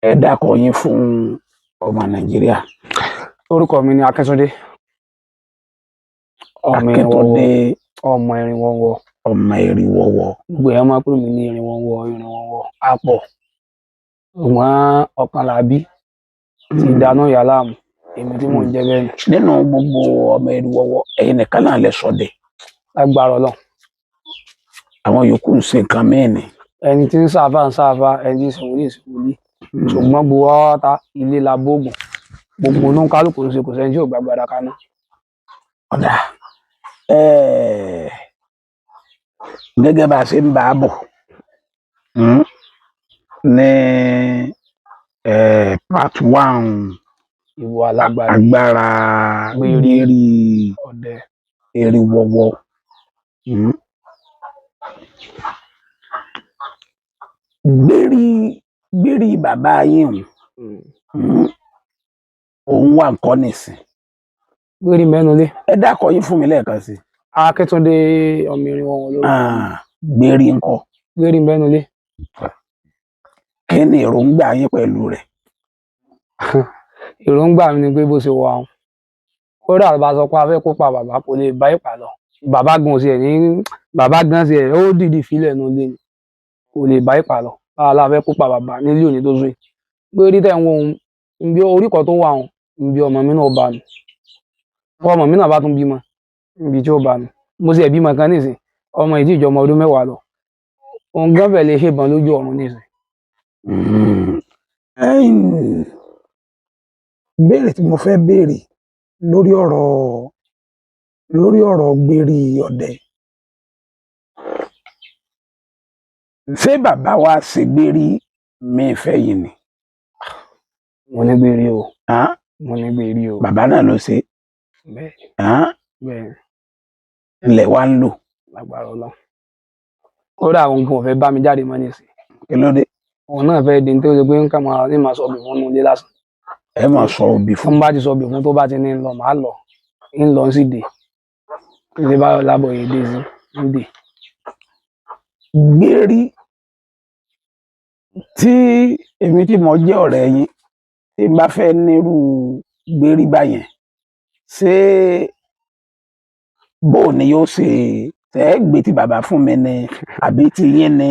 Ẹ dákọ yín fún ọmọ Nàìjíríà. Orúkọ mi ni Akíntúndé, ọmọ Akíntúndé. Ìrìnwọ̀wọ̀, ọmọ Ìrìnwọ̀wọ̀. Ọmọ Ìrìnwọ̀wọ̀. Gbogbo èèyàn máa ń pè mí ní Ìrìnwọ̀wọ̀, Ìrìnwọ̀wọ̀ àpọ̀, ṣùgbọ́n ọ̀kan làbí ti dáná ìyá láàmú, èmi tí mò ń jẹ́ bẹ́ẹ̀ ni. Nínú gbogbo ọmọ Ìrìnwọ̀wọ̀, ẹ̀yin nìkan náà lè ṣọdẹ? Lágbára Ọlọ́run. Àwọn yòókù ń ṣe nǹkan míì ni? Ẹni tí ń sáfà ń sáfà, ẹni tí ń ṣe wòlíì ń ṣe wòlíì, ṣùgbọ́n gbogbo wa ta ilé la bóògùn, gbogbo inú kálukú ń ṣe, kò sẹ́ni tí ò gbàgbára kaná. Ọ̀dà, gẹ́gẹ́ bá a ṣe ń bá a bọ̀ ní part one, ìwọ alágbára agbára gbérí gbérí ọdẹ Ìrìnwọ̀wọ̀. Gbérí gbérí bàbá yín òun wà nǹkan nìsín? Gbérí mẹ́nu lé. Ẹ dákọ yín fún mi lẹ́ẹ̀kan sí. Akíntúndé ọmọ Ìrìnwọ̀wọ̀ lórúkọ mi. Gbérí ńkọ́? Gbérí mẹ́nu lé. Kí ni èròǹgbà yín pẹ̀lú rẹ̀? Èròǹgbà mi ni pé bó ṣe wà òun, kódà bá a sọ pé a fẹ́ kópa, bàbá kò lè bá ìpà lọ. Bàbá gan sí ẹ̀ ní, bàbá gan sí ẹ̀ ó dìdí filẹ̀ nù lé ni, kò lè bá ìpà lọ. Báwa la fẹ́ kópa bàbá nílé òní tó sùn yìí. Gbérí tẹ̀ ń wo òun, ibi orí kan tó wà òun, ibi ọmọ mi náà bá mi, ọmọ mi náà bá tún bímọ ibi tí ó bá mi. Mo sì ẹ̀ bímọ kan nísìn, ọmọ yìí tí ìjọ ọmọ ọdún 10 lọ, òun gan fẹ́ lè ṣèbọn lójú ọ̀run nísìn. Béèrè tí mo fẹ́ béèrè lórí ọ̀rọ̀ gbérí ọdẹ, ṣé bàbá wa ṣe gbérí mi fẹ́ yìí ni? Mo ní gbérí o. Hàn? Mo ní gbérí o. Bàbá náà ló ṣe? Bẹ́ẹ̀. Hàn? Bẹ́ẹ̀. Ilẹ̀ wa ń lò. Lágbára Ọlọ́run. Kódà òun gan ò fẹ́ bá mi jáde mọ́ nísìn. Kí ló dé? Òun náà fẹ́ di ní tó ṣe pé nǹkan máa ní máa sọ òbí fún un ilé lásán. Ẹ máa sọ òbí fún? Fún bá ti sọ òbí fún, tó bá ti ní ń lọ, màá lọ, ń lọ sí dé ilé bá lábọ̀ yìí dé sí ń dé. Gbérí tí èmi tí mo jẹ́ ọ̀rẹ́ yín, tí n bá fẹ́ nírú gbérí báyẹn, ṣé bó ni yóò ṣe tẹ́ ẹ gbé tí bàbá fún mi ni, àbí tí yín ni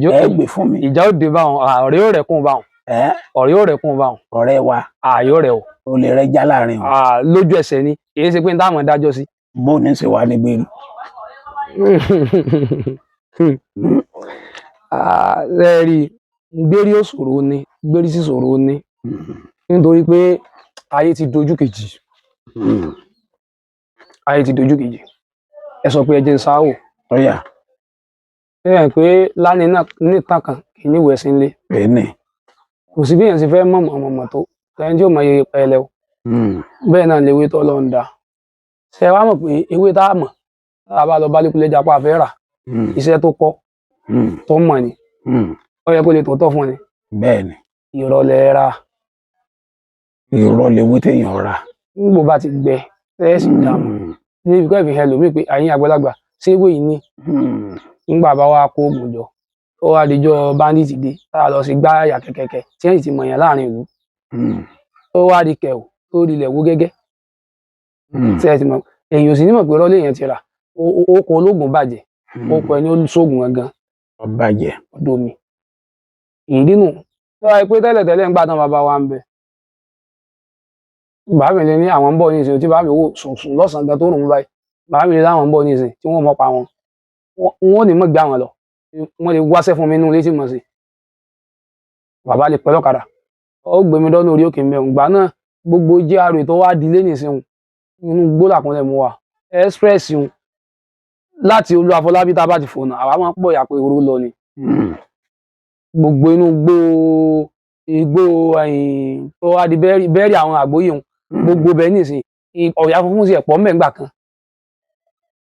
ẹ gbé fún mi? Ìjà ó dé báwọn, ọ̀rẹ́ ò rẹ̀kùn báwọn. Ẹ? Ọ̀rẹ́ ò rẹ̀kùn báwọn. Ọ̀rẹ́ wa. Ààyò rẹ̀ o. Ó lè rẹ já láàrin o. Lójú ẹsẹ̀ ni, kì í ṣe pé n táwọn dájọ́ sí. Bó ní ṣe wà ní gbérí? Ẹ rí i, gbérí ó ṣòro ni, gbérí sì ṣòro ni, nítorí pé ayé ti dojú kejì. Ayé ti dojú kejì. Ẹ sọ pé ẹ jẹ́ ń sáwò. Ọ̀yà. Ẹ hàn pé lánìí náà níta kan kì í ní ìwẹ̀ sí ilé. Bẹ́ẹ̀ ni. Kò sí bí èèyàn ṣe fẹ́ mọ̀ mọ̀ mọ̀ tó ẹni tí ó mọ iye pẹlẹ o. Bẹ́ẹ̀ náà lewé tó lọ ń da. Ṣe wá mọ̀ pé ewé tá a mọ̀, tá a bá lọ bá lékulé japa fẹ́ rà, iṣẹ́ tó kọ́ tó mọ̀ ni, ó yẹ kó lè tòótọ́ fún ni. Bẹ́ẹ̀ ni. Ìrọ̀lẹ́ ra. Irọ́ lewé téèyàn rà. Nígbò bá ti gbẹ ẹ sì dà mọ̀ níbi kọ́ ìfihàn ẹlòmíì pé àyín àgbàlagbà ṣé ewé yìí ni. Nígbà bá wá kó oògùn jọ, ó wá dijọ́ bandit dé, tá a lọ sí gbáyà kẹ̀kẹ̀kẹ̀ tí ẹ̀yìn ti mọ̀ yẹn láàrin ìlú, ó wá di kẹ̀wò tó dilẹ̀ wó gẹ́gẹ́. Tí ẹ ti mọ̀, èèyàn ò sì ní mọ̀ pé rọ́lé yẹn ti rà ó kọ ológun bàjẹ́, ó kọ ẹni ó sóògùn gangan. Ó bàjẹ́. Ọ̀dọ̀ mi ìdí nù tó wáyé pé tẹ́lẹ̀tẹ́lẹ̀ ń gbà tán bàbá wa ń bẹ, bàbá mi lè ní àwọn ń bọ̀ ní ìsìn, tí bàbá mi wò sùn lọ́sàn-án gan tó rùn báyìí, bàbá mi lè láwọn ń bọ̀ ní ìsìn tí wọ́n mọ̀ pa wọn, wọn ò ní mọ̀ gbé àwọn lọ, wọ́n lè wáṣẹ́ fún mi nínú ilé tí mo sì bàbá lè pẹ́ lọ́kadà ó gbé mi dọ́nà orí òkè mẹ́rin. Gbà náà gbogbo GRA tó wá dilé nìsín, inú igbó làkúnlẹ̀ mú wa express un láti Olú Afọlábí, tá a bá ti fònà, àwa máa ń pọ̀ yà pé oró lọ ni. Gbogbo inú igbó igbó ẹ̀yìn tó wá di bẹ́ẹ̀rì bẹ́ẹ̀rì àwọn àgbóyè un, gbogbo bẹ́ẹ̀ nìsín, ọ̀yà funfun sì ẹ̀pọ̀ mẹ́ngbà kan.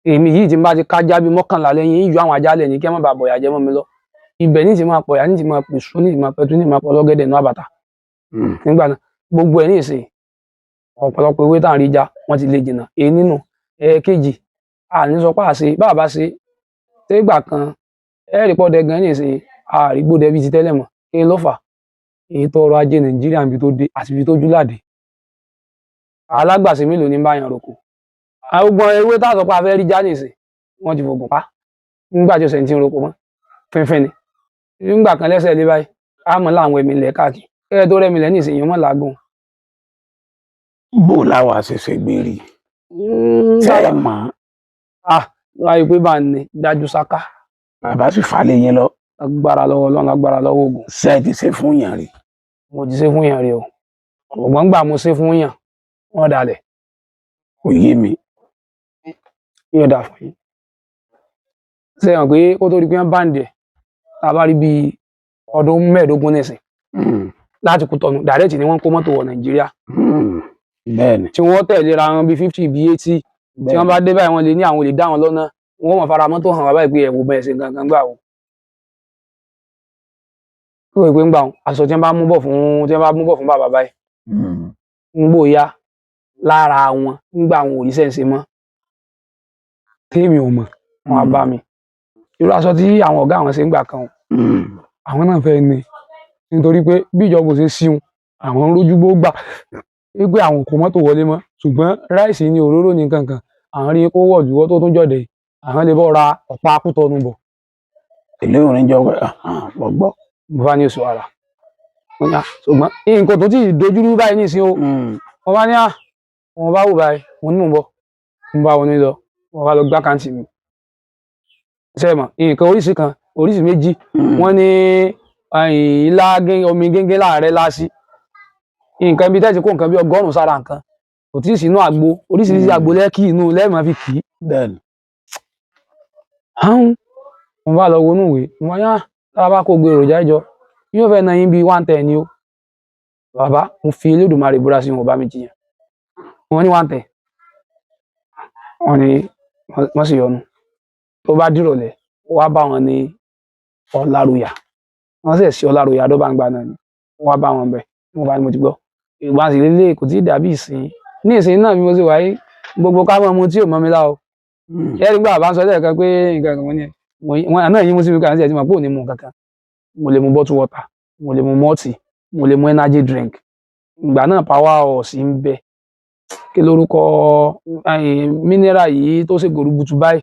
Èmi yìí tí n bá ti kájá bíi 11 lẹ́yìn yíyọ àwọn ajálẹ̀ ní kí ẹ má bàa bọ̀yà jẹ́ mọ́ mi lọ. Ibẹ̀ ní ti máa pọ̀yà, ní ti máa pèsè, ní ti máa pẹ̀tù, ní ti máa pọ̀ lọ́gẹ̀dẹ̀ nú àbàtà. Nígbà náà gbogbo ẹ̀ ní ìsìn, ọ̀pọ̀lọpọ̀ ewé tá à ń rí já, wọ́n ti lè jìnnà. Èyí nínú ẹ̀ẹ̀kejì, a ní sọ pé àṣe bá a bá ṣe tégbà kan ẹ rí pọ́dẹ gan ní ìsìn, àrígbódẹ bíi ti tẹ́lẹ̀ mọ́. Kí ló fà? Ètò ọrọ̀ ajé Nàìjíríà níbi tó dé àti ibi tó júlàdé, alágbàṣe mélòó ní báyàn roko? Àwọn ewé tá a sọ pé a fẹ́ rí já nìsín, wọ́n ti fògùn pa nígbà tí ọ̀sẹ̀ ti ń roko mọ́ fínfín ni. Nígbà kan lẹ́sẹ̀ lé báyìí, á mọ̀ láwọn ẹ̀mí ilẹ̀ káàkiri kẹ́kẹ́ tó rẹ́mi lẹ́ nìsín, èèyàn mọ̀ làágùn. Bó láwa ṣẹ̀ṣẹ̀ gbérí ṣe é mọ̀? Ah, wáyé pé bá ń ní dájú sáká. Bàbá sì fà lé yín lọ. Agbára lọ́wọ́ Ọlọ́run, agbára lọ́wọ́ Ògùn. Ṣe é ti ṣe fún yàn rí? Mo ti ṣe fún yàn rí o, ọ̀gbọ́n gbà mo ṣe fún yàn, wọ́n dalẹ̀. Kò yé mi. Yóò dà fún yín. Ṣe hàn pé kó tó di pé wọ́n báǹdì ẹ̀, tá a bá rí bíi ọdún 15 nísìn láti Kútọ̀nù direct ni wọ́n kó mọ́tò wọ Nàìjíríà. Bẹ́ẹ̀ni. Tí wọ́n tẹ̀léra wọn bíi 50, bíi 80, tí wọ́n bá dé báyìí, wọ́n lè ní àwọn olè dá wọn lọ́nà, wọ́n mọ̀ fara mọ́tò hàn wá báyìí pé ẹ̀wò bẹ́ẹ̀ ṣe gangan gbà wò. Ó rò pé ń gbà wọn aṣọ tí wọ́n bá mú bọ̀ fún, tí wọ́n bá mú bọ̀ fún bàbá báyìí, ń gbòòyà lára wọn nígbà àwọn òrìṣẹ́ ń ṣe mọ́ tèmi ò mọ̀, wọn á bá mi irú aṣọ tí àwọn ọ̀gá àwọn ṣe ń gbà kan o, àwọn náà fẹ́ ni, nítorí pé bí ìjọba ò ṣe síun, àwọn ń rójú gbó gbà wípé àwọn kò mọ́tò wọlé mọ́, ṣùgbọ́n ráìsì ní òróró ní kankan àwọn rí kó wọ̀ jùwọ́ tó tún jọ̀dẹ̀, àwọn lè bọ́ ra ọ̀pá Kútọ̀nù bọ̀. Ilé orin jọ pọ̀ gbọ́. Mo bá ní oṣù ara, ṣùgbọ́n nǹkan tó ti dojúrú báyìí nísìnyí o, wọ́n bá ní à wọ́n bá wò báyìí, mo ní mò ń bọ̀, mo bá wọn ní lọ, wọ́n bá lọ gbá kàǹtì mi. Ṣe mọ̀ nǹkan oríṣi kan, oríṣi méjì, wọ́n ní ilá omi gẹ́gẹ́ láàrẹ lásì, nǹkan bíi tẹ́tí kó nǹkan bíi 100 sára nǹkan kò tí ì sínú àgbo oríṣiríṣi àgbo lẹ́kì inú lẹ́ẹ̀mọ́ fi kì í. Bẹ́ẹ̀ni. Ahun, mo bá lọ wọnú ìwé, mo bá yá tá a bá kó gbé èròjà ìjọ yóò fẹ́ na yín bíi 110 ni o. Bàbá, mo fi Elédùmarè búra sí, wọn bá mi jiyàn, wọ́n ní 110, wọ́n ní wọ́n sì yọnu. Tó bá dìrọ̀lẹ́, wá bá wọn ní Ọláròyà, wọ́n sì sí Ọláròyà dọ́bàǹgbà náà ni wọ́n bá wọn bẹ̀. Mo bá ní mo ti gbọ́ ìgbà sì lélẹ̀, kò tí ì dàbí ìsìn ní ìsìn náà bí mo ṣe wáyé, gbogbo ká mọ̀ mu tí ò mọ́ mi lá o. Ẹ nígbà bá ń sọ lẹ́ẹ̀kan pé nǹkan kan ní wọn náà yín mú sí mi kàn sí ẹ̀ tí mo pò ní mu nǹkan kan. Mo lè mu bottle water, mo lè mu mọ́ọ̀tì, mo lè mu energy drink. Ìgbà náà power horse ń bẹ, kí lorúkọ mineral yìí tó ṣe gòrúbutu báyìí.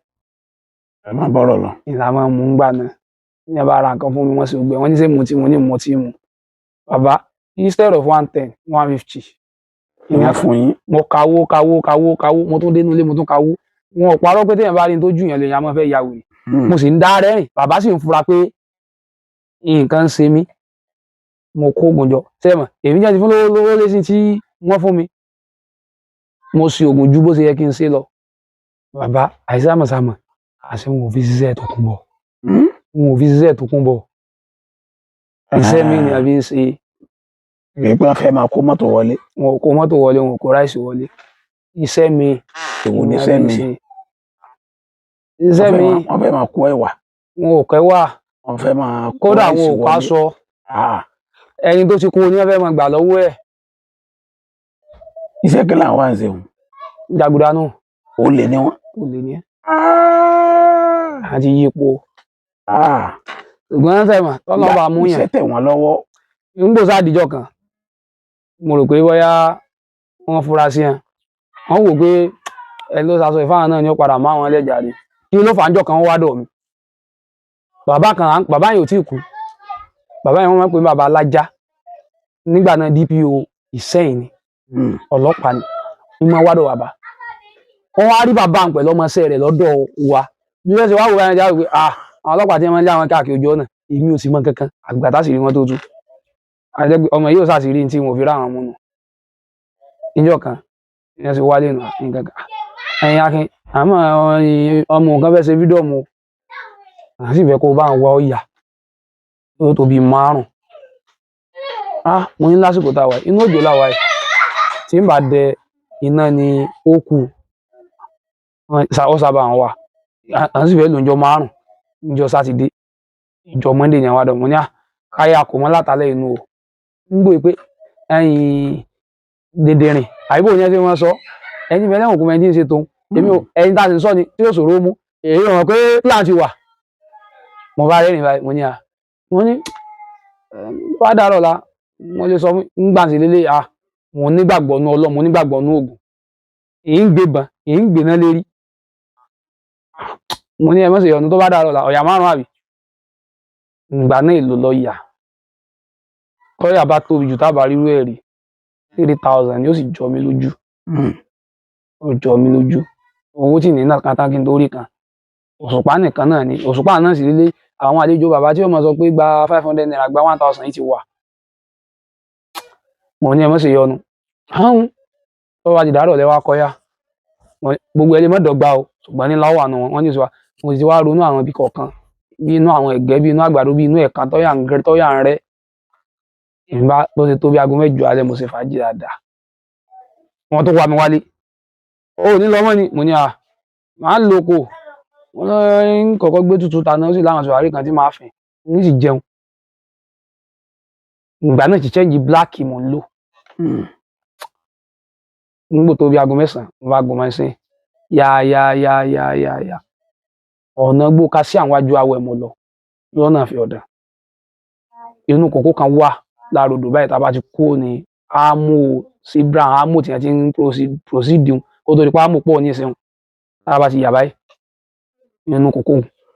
Ẹ má bọ̀rọ̀ lọ. Ìlà máa mú gbà náà ní ẹ bá ra nǹkan fún mi, wọ́n sì gbẹ wọ́n ní sẹ́ mo tí mo ní mo tí mu. Bàbá, instead of 110, 150. Ìyẹn fún yín. Mo kawó kawó kawó kawó, mo tún dénú ilé, mo tún kawó. Wọn ò parọ́ pé téèyàn bá rí ní tó jù yàn lèèyàn máa fẹ́ ya wèrè. Mo sì ń dá rẹ́rìn, bàbá sì ń fura pé nǹkan ń ṣe mí. Mo kó oògùn jọ sẹ́mọ̀, èmi jẹ́ ti fún lówó lówó lé sí tí wọ́n fún mi. Mo ṣe oògùn ju bó ṣe yẹ kí n ṣe lọ. Bàbá, àìsàmọ̀sàmọ̀ àṣẹ wọn ò fi ṣiṣẹ́ tó kún bọ̀, wọn ò fi ṣiṣẹ́ tó kún bọ̀, iṣẹ́ mi ni àbí ń ṣe. Èyí pé wọ́n fẹ́ máa kó mọ́tò wọlé. Wọn ò kó mọ́tò wọlé, wọn ò kó ráìsì wọlé, iṣẹ́ mi. Èwo ni iṣẹ́ mi? Iṣẹ́ mi. Wọ́n fẹ́ máa kó ẹ̀wà. Wọn ò kẹwà. Wọ́n fẹ́ máa kó kódà ráìsì wọn ò wọlé. kó aṣọ. Ẹni tó ti kú ni wọ́n fẹ́ máa gbà lọ́wọ́ ẹ̀. Iṣẹ́ kí làwọn wá ń ṣe òun? Jàgùdà náà. Ó lè ní wọn. Ó lè ní ẹ. Àti yípo. Ṣùgbọ́n sẹ́mọ̀ tọ́lọ́ bá mú yàn. Iṣẹ́ tẹ̀ wọ́n lọ́wọ́. Ń gbòòsà àdìjọ kan, mo rò pé bóyá wọ́n fura sí ẹ, wọ́n wò pé ẹ ló sasọ ìfáwọn náà ni ó padà mọ́ àwọn ẹlẹ́jà rí. Kí ló fà ń jọ kan wá dọ̀ mi? Bàbá kan, bàbá yẹn ò tí ì kú. Bàbá yẹn wọ́n máa ń pè ní bàbá alájá nígbà náà, DPO Ìsẹ́yìn ni, ọlọ́pàá ni, ní máa wá dọ̀ bàbá. Wọ́n wá rí bàbá àwọn pẹ̀lú ọmọọṣẹ́ rẹ̀ lọ́dọ̀ wa. Bí wọ́n ṣe wá wò báyẹn jáwé pé ah, àwọn ọlọ́pàá tí wọ́n máa ń lé àwọn káàkiri ojú ọ̀nà, èmi ò sì mọ kankan àgbà tá sì rí wọn tó tú. Ọmọ yìí ò sàṣìírí tí wọn ò fi rá àwọn mú nù. Níjọ́ kan ìyẹn sì wálé nù nǹkan kan, ẹ̀yin Akin, àmọ́ ọmọ nǹkan fẹ́ ṣe fídíọ̀mù o, àá sì fẹ́ kó o bá ń wá ọ̀yà tó tó bíi 5. Ah, mo ní lásìkò tá a wà yìí, inú òjò làwà yìí, tí n bá dẹ iná ni ó kù, ó sábà ń wà, à ń sì fẹ́ lò níjọ́ 5, níjọ́ Sátidé, ìjọ Monday ni àwọn àdó. Mo ní à káyà kò mọ́ látàlẹ́ inú o, ń gbé pé ẹ̀yin dèdèrìn àyíbò yẹn tí wọ́n sọ ẹni bẹ́ẹ̀ lẹ́wọ̀n kò mọ ẹni tí ń ṣe tóun, èmi ò ẹni tá a sì ń sọ ni tí yóò ṣòro mú èyí ò mọ̀ pé plan ti wà. Mo bá rẹ́rìn báyìí, mo ní à mo ní wá dàrọ̀ la Wọ́n lè sọ fún nígbà tí lélẹ̀ à, mo nígbàgbọ́ nú Ọlọ́run, mo nígbàgbọ́ nú Ògún, èyí ń gbé bàn, èyí ń gbéná lérí. Mo ní ẹ mọ̀ sí ọ̀nà tó bá dàrọ̀ la ọ̀yà márùn-ún àbí ìgbà náà èlò lọ yà tọ́yà bá tóbi jù tábà rírú ẹ̀ rí 3,000 yóò sì jọ mí lójú. Ó jọ mí lójú owó tí ní náà kan tán kí n tó rí kan. Òṣùpá nìkan náà ni, òṣùpá náà sì lélẹ̀ àwọn àlejò bàbá tí ó máa sọ pé gba ₦500, gba 1,000 yìí ti wà. Mo ní ẹ mọ̀ sí yọnu hàn tó bá ti dàárọ̀ lẹ́wà kọ́yà gbogbo ẹ lè má dọ́gba o, ṣùgbọ́n ní láwà nù wọ́n ní sọ. Mo sì ti wá ronú àwọn ibi kọ̀ọ̀kan, bí inú àwọn ẹ̀gẹ́, bí inú àgbàdo, bí inú ẹ̀ka tọ́yà ń gẹ tọ́yà ń rẹ́. Ìgbà tó ṣe tó bí aago 8 alẹ́ mo ṣe fàájì dáadáa. Wọ́n tó wá mi wálé, ó ní lọ́mọ ni. Mo ní à máa ń loko, mo lọ ń kọ́kọ́ gbé tútù ta náà, ó sì láwọn sọ̀rọ̀ kan tí máa fìn ní sì jẹun. Ìgbà náà ti change black mo ń lò. Nígbò tó bí aago 9 mo bá gun machine ya ya ya ya ya ya ọ̀nà gbóka sí àwọn ajú awẹ mo lọ lọ́nà fi ọ̀dà. Inú kòkó kan wà lárodò báyìí tá a bá ti kú ní ámú sí brown ámú tí wọ́n ti ń proceed kó tó di pa ámú pọ̀ ní ìsìn tá a bá ti yà báyìí nínú kòkó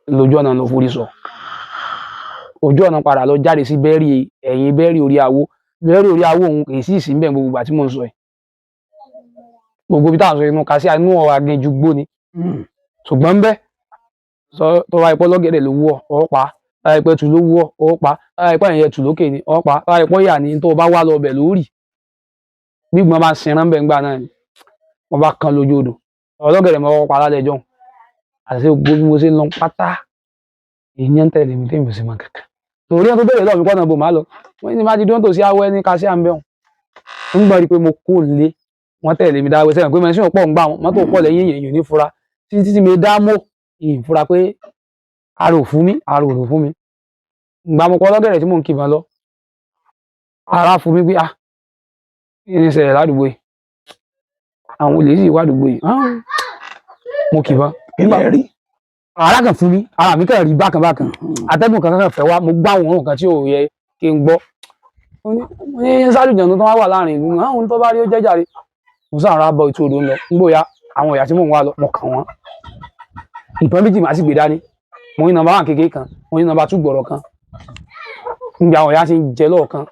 lójú ọ̀nà lọ forí sọ ojú ọ̀nà padà lọ jáde sí bẹ́ẹ̀rì ẹ̀yìn bẹ́ẹ̀rì orí awó. Bẹ́ẹ̀rì orí awó òun kì í sì sí ń bẹ̀ gbogbo ìgbà tí mò ń sọ yìí. Gbogbo ibi táwọn sọ inú kásí inú ọ̀rọ̀ aginjù gbó ni. Ṣùgbọ́n ń bẹ́ sọ tó bá ipọ́ lọ́gẹ̀dẹ̀ ló wú ọ ọ́ pa, tó bá ipẹ́ tu ló wú ọ ọ́ pa, tó bá ipẹ́ ẹ̀yẹ tù lókè ni ọ́ pa, tó bá ipọ́ yà ni tó bá wá lọ ọbẹ̀ lórí. Gbígbọ́n bá ń sinran bẹ́ẹ̀ ńgbà náà ni wọ́n bá kan lójú odò ọlọ́gẹ̀dẹ̀ mọ́ ọkọ̀ pa lálẹ́ ẹjọ́ àti gbogbo bí mo ṣe ń lọ pátá ìyẹn ń tẹ̀lé mi tẹ́mi ò sì mọ kankan. Torí ẹ̀ tó bẹ̀rẹ̀ lọ́ọ̀ mi kọ́nà bò má lọ wọ́n ní bá ti dúró tòsí awẹ́ ní kásíà ń bẹ̀rùn ń gbọ́n rí pé mo kú lé wọ́n tẹ̀lé mi dáwẹ́ sẹ́yìn pé mẹ́sìn pọ̀ ń gbà wọ́n mọ́tò pọ̀ lẹ́yìn èèyàn ní fura títí tí mi dá mọ́ ìyìn fura pé ara ò fún mi, ara ò fún mi. Ìgbà mo kọ́ ọlọ́gẹ̀dẹ̀ tí mò ń kìbọn lọ ara fún mi pé ah kí ni ṣẹlẹ̀ ládùúgbò yìí, àwọn olè sì wá àdúgbò yìí, mo kìbọn. Kí lẹ rí? Ara kan fún mi, ara mi kàn rí bákan bákan, atẹ́gùn kan kàn fẹ́ wá, mo gbá àwọn òórùn kan tí ò yẹ kí n gbọ́. Mo ní sálùjọ̀nù tó wá wà láàrin ìlú àwọn tó bá rí ó jẹ́jàre. Mo sáà bọ ìtú odò ń lọ nígbòyà àwọn ìyá tí mò ń wá lọ mo kàn wọ́n. Ìbọn méjì màá sì gbé dání, mo ní nọ́mbà 1 kékeré kan, mo ní nọ́mbà 2 gbọ̀rọ̀ kan. Níbi àwọn ìyá ti ń jẹ lọ́ọ̀kan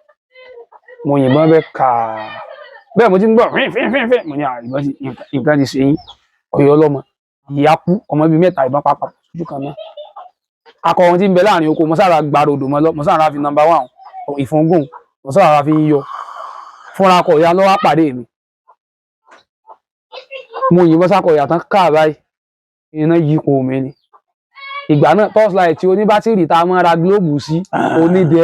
mo yìnbọn bẹ́ẹ̀ kàá bẹ́ẹ̀ mo ti ń gbọ́ fín fín fín fín. Mo ní ìbọn ti nǹkan ti ṣe yín ọ̀yọ́ ọlọ́mọ ìyá kú ọmọ bíi 3 ìbọn papọ̀ sójú kan náà. Akọ wọn ti ń bẹ láàrin oko mo sára gbàrò odò mọ́ lọ, mo sára fi nọ́mbà 1 ìfúngùn mo sára fi ń yọ fúnra akọ ìyá lọ́wọ́ pàdé mi. Mo yìnbọn sákọ ìyá tán káà báyìí iná yípo mi ni. Ìgbà náà torchlight tí oní bátìrì tá a máa ra gílóòbù sí onídẹ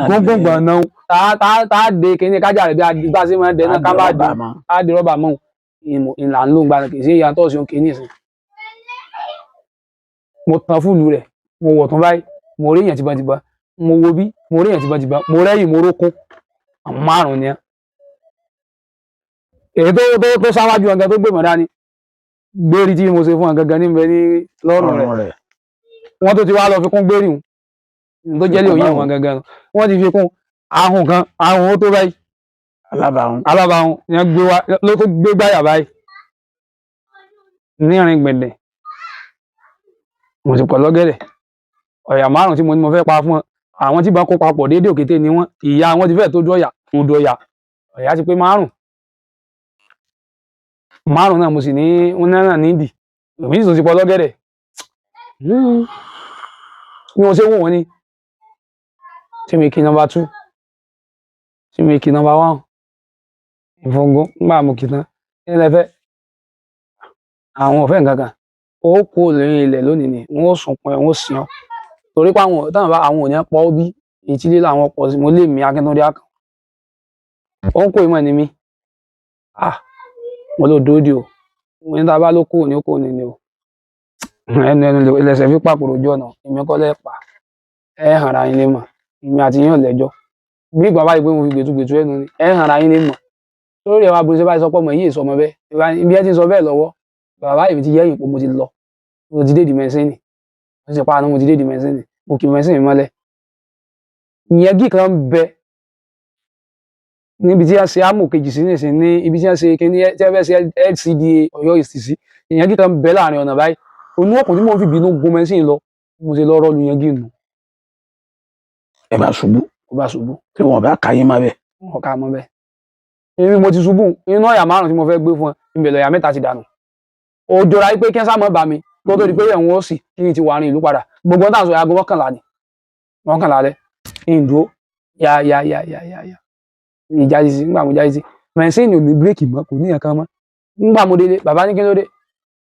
gbóngbóngbòn náà tá a de kíní kájà rẹ̀ bí a ṣe máa dẹ náà ká bá de á di rọ́bà mọ́ ìlà ń lò ń gba kì í ṣe ìyá tọ́ọ̀sì òun kìíní sí. Mo tan fúlù rẹ̀ mo wọ̀ tán báyìí mo rí èèyàn tìbọntìbọn, mo wo bí mo rí èèyàn tìbọntìbọn, mo rẹ́yìn mo rókún àwọn 5 ni. Èyí tó sáwájú ọ̀gá tó gbé mọ̀ dání gbérí tí mo ṣe fún ọ̀gá gangan níbẹ̀ ní lọ́rùn rẹ̀ wọ́n tó ti wá lọ fi kún gbérí òun tó jẹ́lé òyìn wọn gangan wọ́n ti fi kún ahùn kan ahùn ó tó báyìí alábàáhùn yẹn gbé wá ló tó gbé gbáyà báyìí ní ìrìn gbẹ̀dẹ̀. Mo ti pọ̀ lọ́gẹ̀dẹ̀ ọ̀yà 5 tí mo ní mo fẹ́ pa fún ọ àwọn tí bá kó papọ̀ déédéé òkété ni wọ́n ìyá wọn ti fẹ́ tó dú ọ̀yà odò ọ̀yà ọ̀yà ti pé 5 5 náà mo sì ní náírà nídìí èmi sì tún ti pọ̀ lọ́gẹ̀dẹ̀ bí mo ṣe wò wọ́n ni tí mi kí nọ́mbà 2 tí mi kí nọ́mbà 1 ìfọ̀ngàn ńgbà mo kì tán kí lẹ fẹ́ àwọn ọ̀fẹ́ nǹkan kan ó kú lórí ilẹ̀ lónìí ni wọ́n ó sunkún ẹ̀ wọ́n ó sìn ọ́ torí pé àwọn táwọn bá àwọn ò ní pọ̀ bí ìtílé làwọn pọ̀ sí mo lè mí Akíntúndé àkàn ó ń kó ìmọ̀ ni mí ah mo ló dóòdì o mo ní tá a bá ló kú ní ó kú ní ni o ẹnu ẹnu lẹsẹ̀ fi pàpòrò ojú ọ̀nà èmi kọ́ lẹ́ẹ̀pa ẹ hàn ra yín lé mọ̀ èmi àti yín ò lẹ́jọ́ bí ìgbà báyìí pé mo fi gbẹ̀tugbẹ̀tu ẹnu ni ẹ hàn ra yín lé mọ̀ lórí ẹ̀ wá bó ṣe báyìí sọ pé ọmọ yìí èso ọmọ bẹ́ẹ̀ ibi ẹ ti ń sọ bẹ́ẹ̀ lọ́wọ́ bàbá èmi ti yẹ́yìn pé mo ti lọ mo ti dé di mẹ́sìnì mo ti pa àná mo ti dé di mẹ́sìnì mo kì í mẹ́sìnì mọ́lẹ̀. Ìyẹn gí kan bẹ Níbi tí wọ́n ṣe ámù kejì sí nísìn, ní ibi tí wọ́n ṣe kíní tí wọ́n fẹ́ ṣe LCDA Ọ̀yọ́ East sí, ìyẹn kíkan bẹ láàrin ọ̀nà báyìí. Onú ọkùnrin tí mò ń fi bínú gun mẹ́sìn lọ, mo ṣe lọ rọ́ọ̀lù yẹn gínú. Ẹ bá ṣubú. Ó bá ṣubú. Tí wọn bá kà yín má bẹ. Wọn kà mọ́ bẹ́ẹ̀. Èmi mo ti ṣubú inú ọ̀yà márùn tí mo fẹ́ gbé fún ẹ, ìbẹ̀lẹ̀ ọ̀yà mẹ́ta ti dànù. Ó jọra pé kí ẹ sá mọ́ bá mi kó tó di pé ẹ̀wọ̀n ó sì kí n ti wà ní ìlú padà. Gbogbo ọ̀tá sọ aago 11 ni, 11 alẹ́ ìdúró ya ya ya ya ya ya ìjáde sí. Nígbà mo jáde sí, mẹ̀sìnì ò ní bírèkì mọ́, kò ní nǹkan mọ́. Nígbà mo délé, bàbá ní kí ló dé.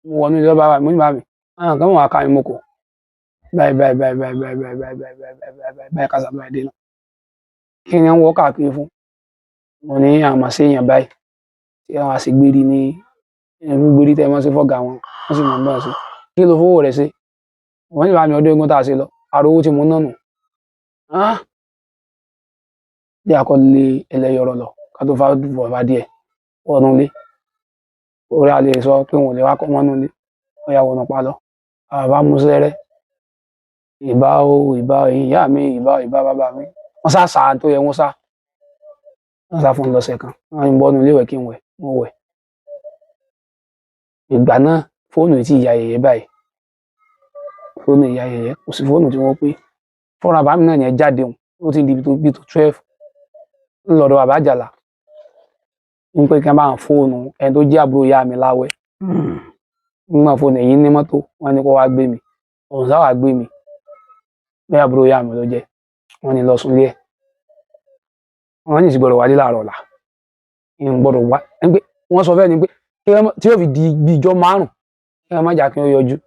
Mo wọnú ilé bàbá mi, mo ní bàbá mi, àwọn kan mọ̀ wá ká mi mọ́ kò báyìí báyìí báyìí báyìí báyìí báyìí báyìí báyìí báyìí báyìí báyìí báyìí kásá báyìí dé náà. Kí ni wọ́n wọ́ káàkiri fún? Mo ní àmọ́ sí èèyàn báyìí tí àwọn àṣegbérí ní irú gbérí tẹ́ ẹ mọ́ sí fọ́gà wọn, wọ́n sì mọ̀ bá ṣe. Kí ló fowó rẹ̀ ṣe? Wọ́n ní bàbá mi, ọdún eégún tá a ṣe lọ, àrò owó tí mo ná nù. Bí a kọ́ lé ẹlẹ́yọrọ lọ ká tó fà bọ̀ bá díẹ̀ wọnú ilé, orí a lè sọ pé wọn ò lè wá kọ́ mọ́nú ilé. Wọ́n yà wọnú pa lọ, bàbá mú sẹ́rẹ́ ìbá o, ìbá ìyá mi, ìbá ìbá bàbá mi. Wọ́n sá sàá tó yẹ, wọ́n sá fún un lọ́sẹ̀ kan. Wọ́n ń bọ́nu ilé ìwẹ̀ kí n wẹ̀, mo wẹ̀. Ìgbà náà fóònù tí ìyá yẹyẹ báyìí, fóònù ìyá yẹyẹ, kò sí fóònù tí wọ́n pé fúnra bàbá mi náà yẹn jáde òun. Ó ti di ibi tó bí tó 12 ńlọdọ̀ bàbá àjàlá ń pé kí wọ́n bá ń fóònù ẹni tó jẹ́ àbúrò ìyá mi láwẹ̀. Nígbà fóònù èyí ní mọ́tò, wọ́n ní kó wá gbé mi, òun sáwà gbé mi. Bí àbúrò ìyá mi ló jẹ́, wọ́n ní lọ súnlé ẹ̀, wọ́n ní sì gbọ́dọ̀ wálé láàárọ̀ ọ̀la, ń gbọ́dọ̀ wá ń pé wọ́n sọ fẹ́ ni pé tí yóò fi di bí ijọ́ márùn kí wọ́n má jà kí wọ́n yọjú.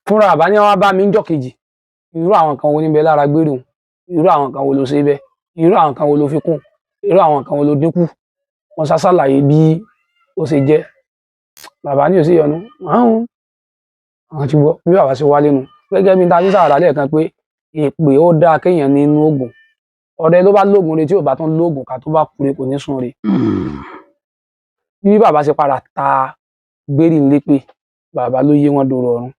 Fúnra àbá ní wọ́n bá mi ń jọ́ kejì. Irú àwọn kan wo níbẹ̀ lára gbére òun? Irú àwọn kan wo ló ṣe bẹ́ẹ̀? Irú àwọn kan wo ló fi kún? Irú àwọn kan wo ló dínkù? Wọ́n sá ṣàlàyé bí ó ṣe jẹ́. Bàbá ní òsì yọnu àwọn àwọn ti gbọ́. Bí bàbá ṣe wálé nu, gẹ́gẹ́ bí n ta fi sàrà lẹ́ẹ̀kan pé èpè ó dáa kéèyàn nínú oògùn. Ọ̀rẹ́ ló bá lóògùn re, tí ò bá tún lóògùn ká tó bá kúre kò ní sùn re. Bí bàbá ṣe padà ta gbérí ńlé pé bàbá ló yé wọn dòrò ọ̀run.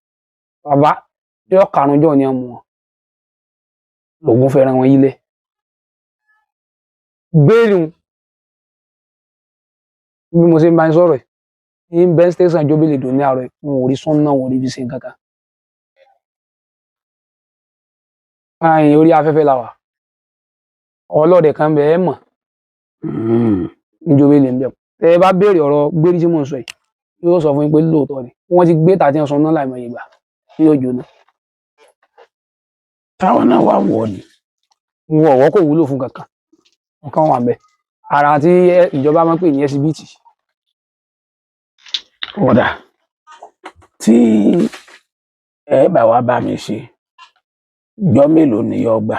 Bàbá yọ karùn-ún jọ ni wọn mú wọn lògùn fẹ́ràn wọn yílẹ̀ gbérí un. Bí mo ṣe ń bá yín sọ̀rọ̀ yìí ní bẹ́ẹ̀ station jóbélé dùn ní àárọ̀ yìí, wọn ò rí sọ́nà, wọn ò rí fi ṣe nǹkan kan. Àyìn orí afẹ́fẹ́ la wà. Ọlọ́dẹ kan bẹ̀ ẹ́ mọ̀ ní jóbélé ń bẹ̀. Tẹ́ ẹ bá béèrè ọ̀rọ̀ gbérí tí mò ń sọ yìí, yóò sọ fún yín pé lóòótọ́ ni wọ́n ti gbé tàbí sọ náà láìmọye ìgbà tí yóò jóná. Táwọn náà wà wọ ni. Wọn ọ̀wọ́ kò wúlò fún kankan, nǹkan wà bẹ́ẹ̀ ara tí ìjọba máa ń pè ní ẹsibítì. Kódà tí ẹ bá wá bá mi ṣe, jọ mélòó ni yóò gbà?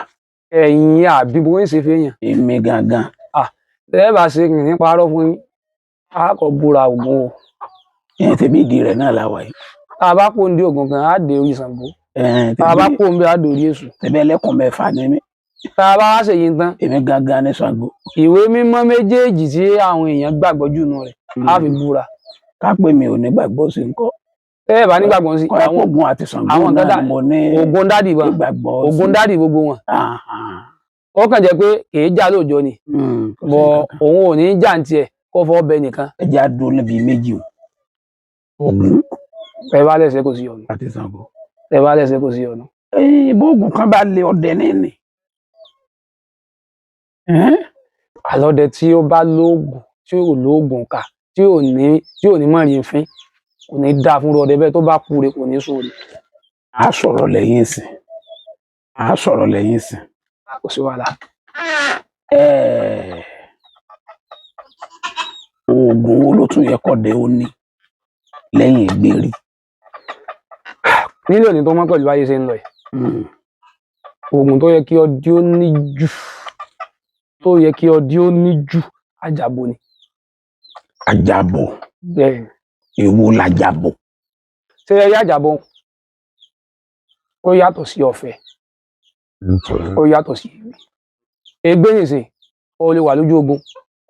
Ẹ̀yin àbí bó ń ṣe fẹ́yàn? Èmi gangan. Tẹ́ ẹ bá ṣe kì ní parọ́ fún yín, a kò búra ògùn o. Ẹ tẹ̀mí ìdí rẹ̀ náà la wà yìí. Tá a bá kó ń dé ògùn kan, á dé orí Ṣàngó. Tá a bá kó ń bẹ, á dé orí Èṣù. Tẹ̀mí ẹlẹ́kùn mẹ́fà ni mí. Tá a bá wá ṣèyí tán, Èmi gangan ní Ṣàngó. Ìwé mímọ́ méjèèjì tí àwọn èèyàn gbàgbọ́ jù nù rẹ̀ á fi búra. Ká pé mi ò ní gbàgbọ́ sí nǹkan. Tẹ́ ẹ bá nígbàgbọ́ sí Kọ́ àwọn Ògún àti Ṣàngó àwọn nǹkan náà dà ni mo ní ògùn dádì wọn ìgbàgbọ́ sí. Ògùn dádì gbogbo wọn. Ó kàn jẹ́ pé kì í jà lóòjọ́ ni. Kò sí Bọ nǹkan kan. òun ò ní jà ní tiẹ̀ kó fọ́ bẹ nìkan. Ẹ jẹ́ á dúró níbi méjì o. Ògún Ẹ bá lẹ́sẹ̀ kò sí ọ̀nà. àti Ṣàngó. Ẹ bá lẹ́sẹ̀ kò sí ọ̀nà. Bóògùn kan bá lé ọdẹ níní. Àlọ́dẹ tí ó bá lóògùn tí ò lóògùn kà, tí ò ní mọ̀rin fín, kò ní dáa fún ọdẹ bẹ́ẹ̀. Tó bá kú re kò ní sùn re. A sọ̀rọ̀ lẹ́yìn ìsìn. A sọ̀rọ̀ lẹ́yìn ìsìn. Kò sí wàhálà. Oògùn wo ló tún yẹ kọ́dẹ ó ní lẹ́yìn ìgbérí? Nílò ní tó mọ́ pẹ̀lú báyé ṣe ń lọ yìí, oògùn tó yẹ kí ọdí ó ní jù, tó yẹ kí ọdí ó ní jù, àjàbò ni. Àjàbò. Bẹ́ẹ̀ ni. Èwo làjàbò? Ṣé ẹ rí àjàbò, ó yàtọ̀ sí ọ̀fẹ́, ó yàtọ̀ sí ègbé. Ègbé nìsín, ó lè wà lójú ogun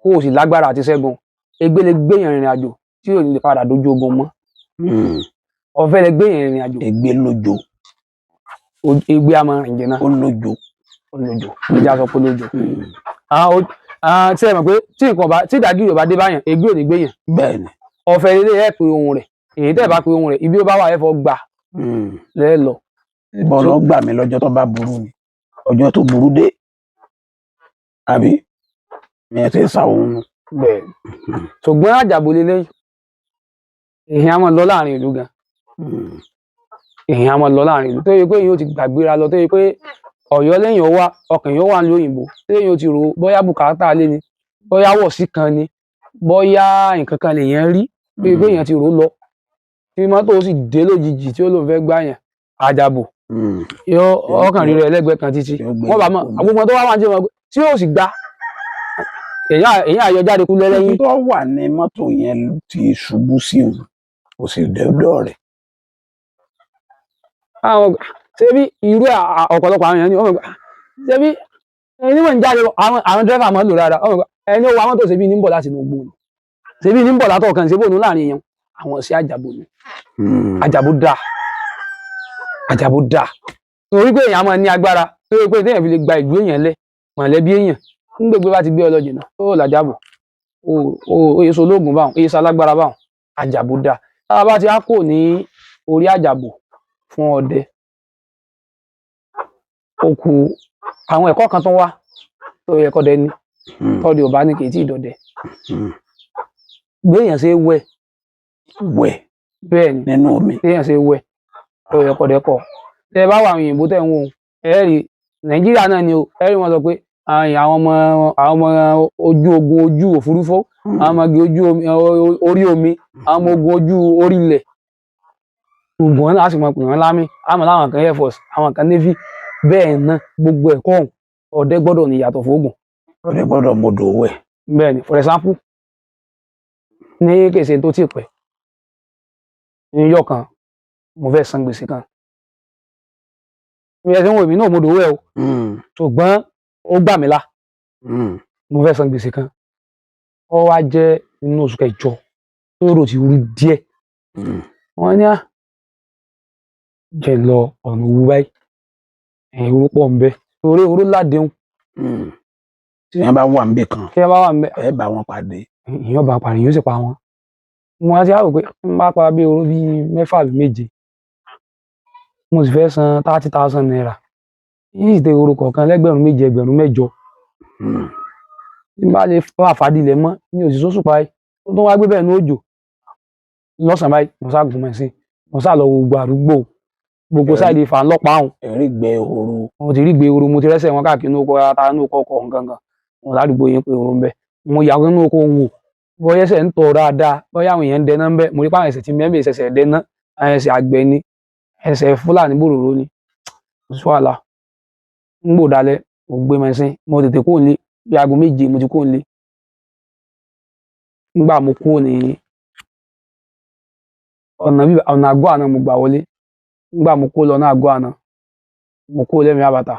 kó o sì lágbára àti ṣẹ́gun. Ègbé lè gbéyàn rìnrìn àjò tí ò ní lè padà dójú ogun mọ́. Ọ̀fẹ́ lè gbéyàn rìnrìn àjò. Ègbé lójo. Ègbé a máa rìn jìnnà. Ó lójo. Olójó, ìjà sọ pé olójó. Tí ẹ mọ̀ pé tí nǹkan bá tí ìdágìrì ò bá dé báyàn, ègbé ò ní gbé yàn. Bẹ́ẹ̀ ni. Ọ̀fẹ́ ilé ẹ̀ pé ohun rẹ̀, èyí tẹ́ ẹ bá pe ohun rẹ̀, ibi ó bá wà ẹ fọ́ gbà lẹ́ẹ̀ lọ. Ìbọn lọ gbà mí lọ́jọ́ tó bá burú ni, ọjọ́ tó burú dé, àbí ìyẹn ti ń sa òun nu. Bẹ́ẹ̀, ṣùgbọ́n àjàbò lélẹ́yìn, èèyàn á máa lọ láàrin ìlú gan. Èèyàn á máa lọ láàrin ìlú tó yẹ pé èèyàn ó ti gbàgbéra lọ, tó yẹ pé Ọ̀yọ́ lẹ́yìn ó wá, ọkàn yóò wà ní òyìnbó, tó yẹ ó ti rò ó bóyá bùkátà lé ni, bóyá wọ̀sí kan ni, bóyá nǹkan kan lèèyàn rí, tó yẹ pé èèyàn ti rò ó lọ, tí mọ́tò sì dé lójijì tí ó lóun fẹ́ gbàyàn àjàbò, yóò ọkàn rí rẹ lẹ́gbẹ̀ẹ́ kan títí Yóò gbé wọ́n bá mọ̀ yóò gbé. Gbogbo tó wá wà ní ọmọ tí yóò sì gba èèyàn àyọ jáde kú lẹ́lẹ́yìn. Ibi tó wà ní mọ́tò yẹn ti ṣubú sí òun, kò sì dọ́dọ̀ rẹ̀. Àwọn ṣé bí irú ọ̀pọ̀lọpọ̀ àwọn èèyàn ní ọmọ ṣé bí ẹni mọ̀ ń jáde lọ, àwọn dírẹ́fà máa ń lò dáadáa. Ọmọ ẹni ó wa mọ́tò ṣe bí ní ń bọ̀ láti inú igbó ni, ṣe bí ní ń bọ̀ látọ̀ kan, ṣe bóun láàrin èèyàn àwọn sí àjàbò ni. Àjàbò dáa, àjàbò dáa, torí pé èèyàn máa ní agbára tó yẹ pé téèyàn fi lè gba ìlú èèyàn lẹ mọ̀lẹ́bí èèyàn ń gbégbé bá ti gbé ọ lọ jìnnà ó làjàbò ó ó èso ológun báwọn, èso alágbára báwọn. Àjàbò dáa. Tá a bá ti á kò ní orí àjàbò fún ọdẹ, ó kù àwọn ẹ̀kọ́ kan tó wá tó yẹ kọ́dẹ ní tọ́dẹ ò bá ní kì í tí ì dọdẹ. Béèyàn ṣe wẹ̀. Wẹ̀. Bẹ́ẹ̀ ni. Nínú omi. Béèyàn ṣe wẹ̀ tó yẹ kọ́dẹ kọ́. Tẹ́ ẹ bá wà àwọn òyìnbó tẹ́ ń wò ó, ẹ rí Nàìjíríà náà ni o, ẹ rí wọn sọ pé àwọn ọmọ ojú ogun ojú òfurufú, àwọn ọmọge ojú omi, orí omi, àwọn ọmọ ogun ojú orí ilẹ̀, gbogbo wọn náà á sì máa pè wọ́n lámì àmọ́ láwọn kan air force, àwọn kan navy. Bẹ́ẹ̀ náà gbogbo ẹ̀kọ́ ọ̀hún, ọdẹ gbọ́dọ̀ ní ìyàtọ̀ fóògùn. Ọdẹ gbọ́dọ̀ mọdò wẹ̀. Bẹ́ẹ̀ ni. For example, ní kèsè tó ti pẹ́ níjọ́ kan, mo fẹ́ san gbèsè kan. Bí ẹ ṣe ń wò mí náà, mo dòwó ẹ o, ṣùgbọ́n ó gbà mí là. Mo fẹ́ san gbèsè kan, ó wá jẹ́ inú oṣù kẹjọ tó rò ti rú díẹ̀. Wọ́n ní à jẹ́ lọ ọ̀nà Òwu báyìí, ẹ̀yìn oró pọ̀ ń bẹ torí oró ládéhùn. Tí wọ́n bá wà níbì kan, tí wọ́n bá wà ń bẹ, ẹ bá wọn pàdé. Èèyàn bá parí, yóò sì pa wọn. Mo wá sí àrò pé n bá pa bí oró bíi mẹ́fà àbí méje, mo sì fẹ́ san ₦30,000 yìí, sì tẹ oró kọ̀ọ̀kan lẹ́gbẹ̀rún méje, 8,000. Tí n bá lè fọ́ àfàdílẹ̀ mọ́ ní òsì sóṣù báyìí, ó tún wá gbé bẹ́ẹ̀ ní òjò lọ́sàn-án báyìí. Mo sá gùn mẹ́sìn, mo sá lọ wo gbogbo àdúgbò, gbogbo side Ifà ńlọ́pàá ọ̀hún. Ẹ̀rí gbẹ ehoro. Mo ti rí gbé ehoro, mo ti rẹ́sẹ̀ wọn káàkiri inú oko ata, inú oko ọkọ̀ nǹkan kan wọn ládùúgbò yẹn pé ehoro ń bẹ. Mo yà wọ́n inú oko wò bóyá ẹsẹ̀ ń tọ̀ dáadáa, bóyá àwọn èèyàn ń dẹná ń bẹ. Mo rí pé àwọn ẹsẹ̀ tí mẹ́mẹ́ ẹsẹ̀ dẹná, àwọn ẹsẹ̀ àgbẹ̀ ni, ẹsẹ̀ Fúlàní bòròró ni. Kò sí wàhálà. Ń gbò dalẹ̀, mo gbé mẹ́sìn, mo tètè kúrò nílé bí aago 7 mo ti kúrò nílé. Nígbà mo kúrò ní ọ̀nà bí ọ̀nà àgọ́ àná mo gbà wọlé. Nígbà mo kúrò lọ́nà àgọ́ àná, mo kúrò lẹ́mìí àbàtà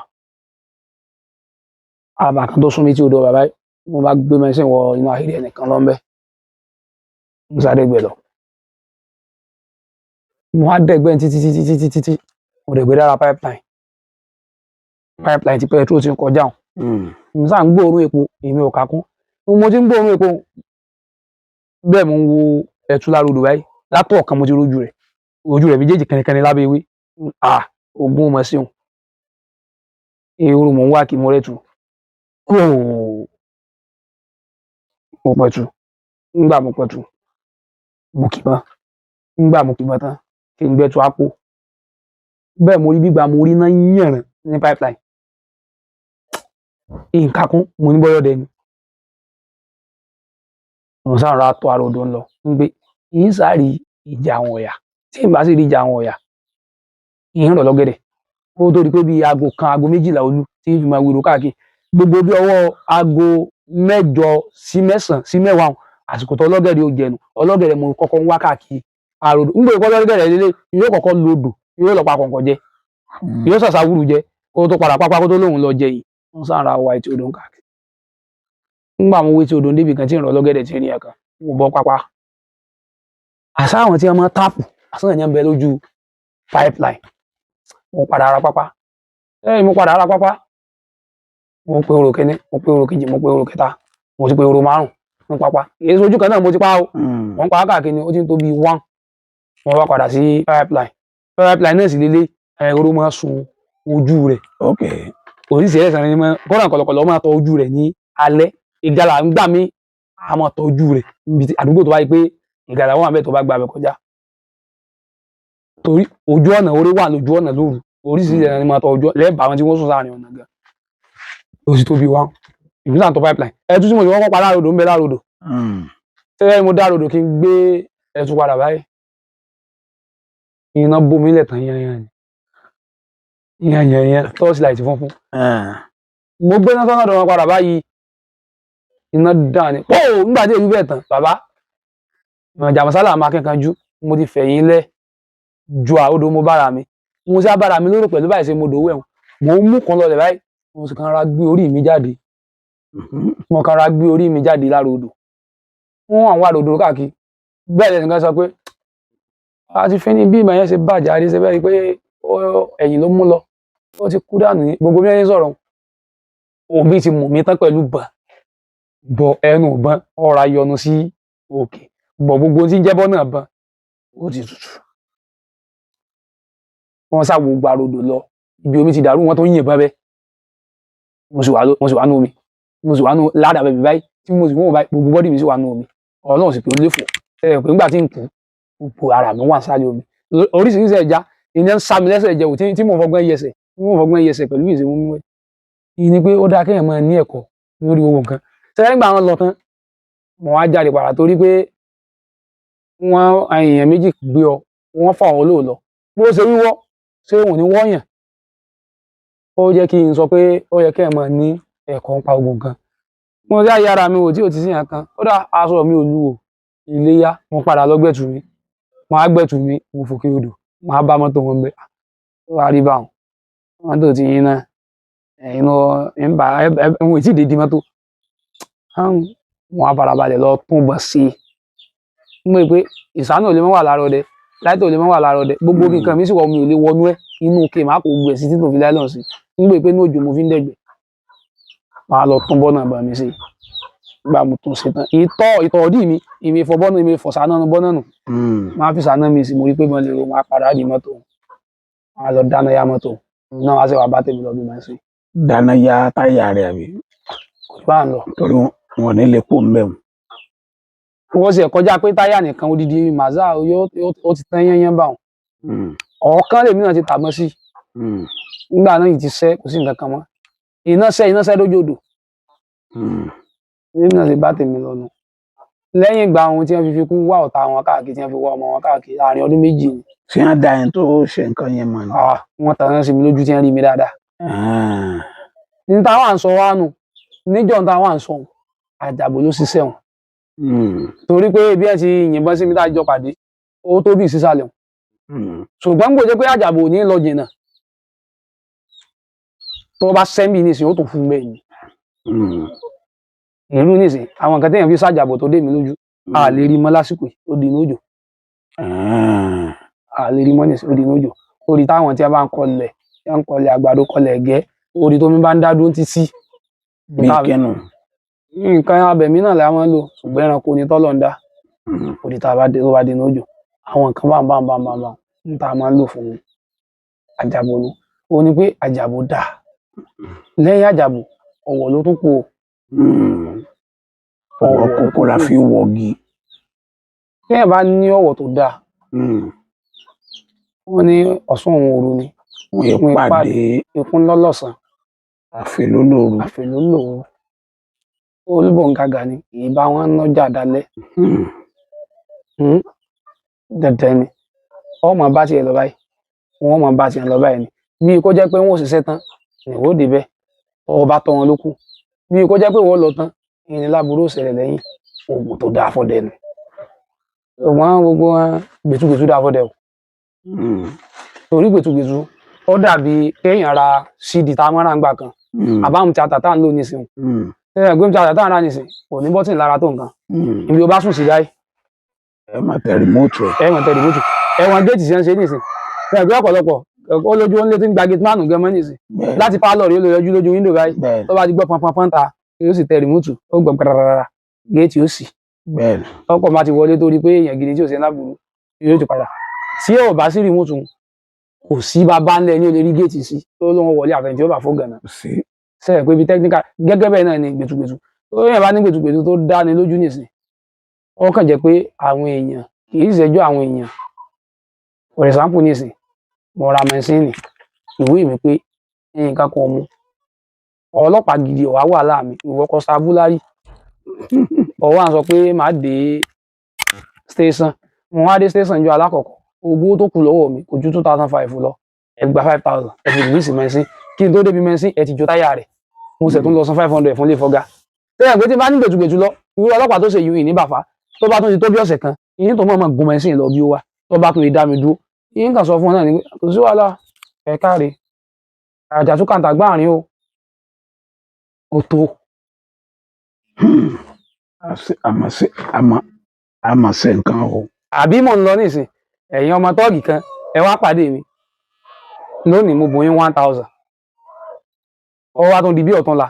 àbà kan tó sún mi tí odò bàbá yìí, mo bá gbé mẹ́sìn wọ inú ahéré ẹnìkan lọ́nbẹ́, mo sáré gbẹ lọ. Mo wá dẹ̀gbẹ́ títí títí títí títí, mo dẹ̀gbẹ́ dára pipeline tí petrol ti ń kọjá hàn. Mo sáà ń gbóòórùn epo, èmi ò kà kún mo ti ń gbóòórùn epo. Bẹ́ẹ̀ mo ń wo ẹ̀tú lára odò báyìí látọ̀ kan, mo ti rójú rẹ̀, ojú rẹ̀ méjèèjì kẹrìnkẹrìn lábẹ́ ewé. Ah, ogun mọ̀ sí òun, ehoro mò ń wá kí mo rẹ̀ tù kúrò. Mo pẹ̀tù. Nígbà mo pẹ̀tù, mo kì mọ́. Nígbà mo kì mọ́ tán, kí n gbẹ́tu àpò, bẹ́ẹ̀ mo rí gbígbà, mo rí iná yànràn ní pipeline. Nǹkan kún mo ní bọ́yọ̀ dẹni. Mo sáà ra tó ara odò ń lọ ń gbé yìí, sáré ìjà àwọn ọ̀yà. Tí n bá sì rí ìjà àwọn ọ̀yà, ìyẹn ń rọ̀ lọ́gẹ̀dẹ̀. Ó tó di pé bíi aago 1, aago 12 olú tí n fi máa wúro káàkiri gbogbo, bí ọwọ́ aago 8 sí 9 sí 10 ọ̀hún, àsìkò tó ọlọ́gẹ̀dẹ̀ ó jẹnu ọlọ́gẹ̀dẹ̀. Mo kọ́kọ́ ń wá káàkiri àròdò ń gbé ọlọ́gẹ̀dẹ̀ lélẹ̀, yóò kọ́kọ́ lodò, yóò lọ pa kọ̀ǹkọ̀ jẹ, yóò sàṣà wúru jẹ kó tó padà pápá, kó tó lóun lọ jẹ yìí. Wọ́n sára wa etí odò ń káàkiri. Ńgbà mo wé tí odò ń débi kan tí ń rọ ọlọ́gẹ̀dẹ̀ tí ń rí ẹ̀kan, mo bọ́ pápá. Àṣà àwọn tí wọ́n máa tap, àṣà yẹn ń bẹ lójú pipeline. Mo padà ra pápá lẹ́yìn, mo padà ra pápá. Mo pe orò kínní, mo pe orò kejì, mo pe orò kẹta, mo ti pe orò márùn ní pápá. Èyí sojú kan náà mo ti pa o. Wọ́n pa á káàkiri, ó ti ń tó bíi one. Wọ́n wá padà sí pipeline. Pipeline náà sì lélẹ̀, ẹ̀rọ máa sun ojú rẹ̀. Oríṣi ẹ̀sán ni máa kọ́nà kọ̀lọ̀kọ̀lọ̀ máa tọ ojú rẹ̀ ní alẹ́. Ìgalà ń gbà mí, a máa tọ ojú rẹ̀ níbi tí àdúgbò tó bá yí pé ìgalà wà bẹ́ẹ̀ tó bá gba abẹ kọjá. Torí ojú ọ̀nà orí wà lójú ọ̀nà lóru. Oríṣiríṣi ẹ̀sán ni máa tọ ojú lẹ́ẹ̀bà àwọn tí wọ́n sùn sáàrin ọ̀nà gan. Ó sì tó bí one. Ìbísà ń tọ pipeline. Ẹtú tí mo ti kọ́kọ́ pa lárodò ń bẹ lárodò. Tẹ́lẹ̀ mo dá rodò kí n gbé ẹtú padà báyìí. Iná bomi lẹ̀ tán yányán ni. Yányányán torchlight funfun. Mo gbé náà sọ́nà wọn padà báyìí. Iná dà ní. Pọ́ọ̀ nígbà tí èyí bẹ̀ tán bàbá. Jàmọ́sálà máa kíkanjú. Mo ti fẹ̀yìn lẹ̀ ju àodò mo bára mi. Mo sì á bára mi lóró pẹ̀lú báyìí ṣe mo dòwú ẹ̀wọ̀n. Mo ń mú kan lọlẹ̀ báyìí. Mo sì kan ra gbé orí mi jáde. Mo kan ra gbé orí mi jáde lára odò. Wọ́n àwọn àròdò káàkiri. Bẹ́ẹ̀ lẹ́nìkan sọ pé a ti fẹ́ ní bí ìmọ̀ yẹn ṣe bàjẹ́ àrí ṣe bẹ́ẹ̀ rí pé ẹ̀yìn ló mú lọ. Ó ti kú dànù ní gbogbo bí wọ́n ṣe ń sọ̀rọ̀. Omi ti mú mi tán pẹ̀lú bàn. Bọ ẹnu ìbọn ọ̀rá yọnu sí òkè. Bọ̀ gbogbo tí ń jẹ́bọ́ náà bàn. Ó ti tutù. Wọ́n sá gbogbo àròdò lọ. Ibi omi ti dàrú wọ́n tó ń yìnbọn bẹ́ẹ̀. Mo sì wà nú omi. Mo sì wà nú ládàá bẹ̀bẹ̀ báyìí. Tí mo sì wọ́n báyìí gbogbo bọ́dì mi sì wà nú omi. Ọlọ́run sì pé ó lè fò. Ẹ pé nígbà tí n kú, gbogbo ara mi wà sáré omi. Oríṣiríṣi ẹja ìyẹn ń sá mi lẹ́sẹ̀ jẹ òtí tí mò ń fọgbọ́n yẹsẹ̀, tí mò ń fọgbọ́n yẹsẹ̀ pẹ̀lú ìṣe mú wẹ̀. Ìyí ni pé ó dáa kéèyàn máa ní ẹ̀kọ́ lórí gbogbo nǹkan. Ṣé nígbà wọn lọ tán, mo wá jáde padà torí pé wọ́n èèyàn méjì gbé ọ, wọ́n fà ọ́ lóò lọ. Bó ṣe wíwọ́, ṣé òun ní wọ́yàn? Ó jẹ́ kí n sọ pé ó yẹ kéèyàn máa ní ẹ̀kọ́ nípa gbogbo nǹkan. Mo ṣe àyè ara mi wò tí ò ti sí nǹkan. Kódà aṣọ mi ò lu o. Iléyá, mo padà lọ gbẹ̀tù mi. Mo á gbẹ̀tù mi, mo fòkè odò. Mo á bá mọ́tò wọn bẹ̀. Ó wá rí báwọn. Mọ́tò ti yín náà. Ẹ̀yin lọ, ń bá ẹ ẹ n ò tí ì dé di mọ́tò. Mo á farabalẹ̀ lọ tún bọ̀ sí i. Mo mọ̀ pé ìsáná ò lè mọ́ wà lára ọdẹ. Láìtọ̀ ò lè mọ́ wà lára ọdẹ. Gbogbo nǹkan mi sì wọ mi ò lè wọnú ẹ̀. Inú òkè màá kó gbogbo ẹ̀ sí títí tó fi láìlọ́n sí. Mo mọ̀ pé inú òjò mo fi ń dẹ̀gbẹ́. Màá lọ tún bọ́nà bá mi ṣe. Nígbà mo tún ṣe tán. Ìtọ̀ ọdí mi, èmi fọ bọ́nà, èmi fọ̀ sáná bọ́nà nù. Màá fi sáná mi sí, mo rí pé mo lè ro, màá padà di mọ́tò. Màá lọ dáná yá mọ́tò. Náà wá sí wàá bá tèmi lọ bí màá ṣe. Dáná yá táyà rẹ̀ àbí? Kò sí bá ń lọ. Torí wọn ò ní lè kó ń bẹ̀ wọ́n. Wọ́n sì kọjá pé táyà nìkan odidi màzá ó ti tán yányán báwọn. Ọ̀ọ́kán lèmi náà ti tàbọn sí. Nígbà náà yìí ti sẹ́, kò sí nǹkan kan mọ́. Iná sẹ́ lójú odò. Lèmi náà sì bá tèmi lọ nù. Lẹ́yìn ìgbà ohun tí wọ́n fi fi kú wá ọ̀tá wọn káàkiri, tí wọ́n fi wá ọmọ wọn káàkiri láàrin ọdún méjì ni. Ṣé wọ́n da ẹni tó ṣe nǹkan yẹn mọ̀ ni? Ah, wọ́n tàn sí mi lójú tí wọ́n rí mi dáadáa. Ní táwọn à ń sọ wá nù, níjọ́ ní táwọn à ń sọ, Àjàbò ló ṣiṣẹ́ wọn. Torí pé bí ẹ ti yìnbọn sí mi tá a jọ pàdé, ó tó bí sísàlẹ̀ wọn. Ṣùgbọ́n kò jẹ́ pé Àjàbò ò ní lọ jìnnà. Tó bá sẹ́ńbì nísìnyí, ó tún fún bẹ́ẹ̀ ni. Ìlú nísìnyí, àwọn nǹkan téèyàn fi ṣàjàbò tó dé mi lójú, a lè rí mọ́ lásìkò yìí, ó di inú òjò. A lè rí mọ́ nísìnyí, ó di inú òjò. Orí táwọn tí a bá ń kọlẹ̀, tí wọ́n ń kọlẹ̀ àgbàdo, kọlẹ̀ ẹ̀gẹ́, orí tómi bá ń dá dúró títí. Bí kẹ́nu. Nǹkan abẹ̀mí náà la máa ń lò, ṣùgbọ́n ẹranko ni tọ́lọ̀ ń dá. Orí tá a bá dé, tó bá di inú òjò. Àwọn nǹkan bá ń bá ń bá ń bá ń bá ń tá a máa ń lò fún Àjàbò nu. Ó ní pé Àjàbò dà. Lẹ́yìn Àjàbò, Ọ̀wọ̀ ló tún kù o. Ọ̀wọ̀ kókó la fi wọgi. Téèyàn bá ní ọ̀wọ̀ tó dáa, wọ́n ní ọ̀sán òun òru ni. Wọ́n yẹ pàdé. Ikún lọ́lọ́sàn. Àfẹ́ lólóru. Àfẹ́ lólóru. Olúbọ̀ǹgàgà ni ìbá wọn nọ́jà dalẹ̀. Dandan ni. Ọmọ bá tiẹ̀ lọ báyìí. Wọ́n mọ̀ bá tiẹ̀ lọ báyìí ni. Bí kó jẹ́ pé wọ́n ò ṣiṣẹ́ tán, ìwọ ó débẹ̀. Ọba tọ́ wọn ló kù. Bí kó jẹ́ pé wọ́n lọ tán, ìrìn láburú ó ṣẹlẹ̀ lẹ́yìn. Oògùn tó dáa fọ́dẹ nù. Wọ́n gbogbo wọn gbẹ̀tugbẹ̀tu dáa fọ́dẹ o. Torí gbẹ̀tugbẹ̀tu ó dàbí kéèyàn ra CD tá a máa ń rà ńgbà kan. Àbámu tíátà tá à ń lò nísìnyí. Ẹ gbé tíátà tá à ń rà nísìnyí, kò ní bọ́tìnì lára tó nǹkan. Ibi o bá sùn sí báyìí. Ẹ máa tẹ rìmóòtù ẹ. Ẹ máa tẹ rìmóòtù. Ẹ̀wọ̀n géètì ṣe ń ṣe nísìnyí. Ẹ gbé ọ̀pọ̀lọpọ̀ Ó lójú ó ń lé tí ń gba gate man gan mọ́ nìsín. Bẹ́ẹ̀. Láti pálọ̀ rí, ó lè yọjú lójú window báyìí. Bẹ́ẹ̀. Tó bá ti gbọ́ pọnpọnpọ́n ta, yóò sì tẹ remote, ó gbọ́ gbàràràrà, géètì ó sì. Bẹ́ẹ̀. Ọkọ̀ bá ti wọlé tó rí pé èèyàn gidi tí ò ṣe láburú, yóò ti padà. Tí ò bá sí remote, kò sí bàbá ńlẹ̀ ní ó lè rí géètì sí tó lóun wọlé, àfẹn tí ó bá fó gànà. Kò sí. Sẹ́yìn pé ibi technical gẹ́gẹ́ bẹ́ẹ̀ náà ni gbẹtugbẹtu tó yẹn bá ní gbẹtugbẹtu tó dáni lójú nìsín, ó kàn jẹ́ pé àwọn èèyàn kì í ṣẹ́jọ́ àwọn èèyàn. For example nìsín, mo ra mẹ́sìnì, ìwé mi pé nǹkan kan mú ọlọ́pàá gidi ọ̀wá wà láàmì, ìwọ constabulary ọwọ́ à ń sọ pé màá dé station. Mo wá dé station jọ alákọ̀ọ́kọ́, owó tó kù lọ́wọ́ mi kò ju 2,500 lọ. Ẹ gba 5,000, ẹ fi release mẹ́sìn. Kí n tó débi mẹ́sìn, ẹ ti jó táyà rẹ̀, mo sì tún lọ san 500 fún ilé fọ́gá. Tẹ́lẹ̀ pé tí n bá ní gbẹ̀tugbẹ̀tu lọ, irú ọlọ́pàá tó ṣe yìí ní bàfá, tó bá tún ti tó bí ọ̀sẹ̀ kan, ìyín tó mọ̀ọ́mọ̀ gun mẹ́sìn lọ bí ó wá, tó bá tún lè dá mi dúró, ìyín kàn sọ fún ọ náà ni pé kò sí wàhálà, ẹ káre àjàtú kàǹtà gbáàrin o, ó tó. Àmọ́ ṣe nǹkan o. Àbí mò ń lọ nísìn, ẹ̀yin ọmọ tọ́ọ̀gì kan, ẹ wá pàdé mi lónìí, mo bùn yín 1,000, ó wá tún di bí ọ̀túnla,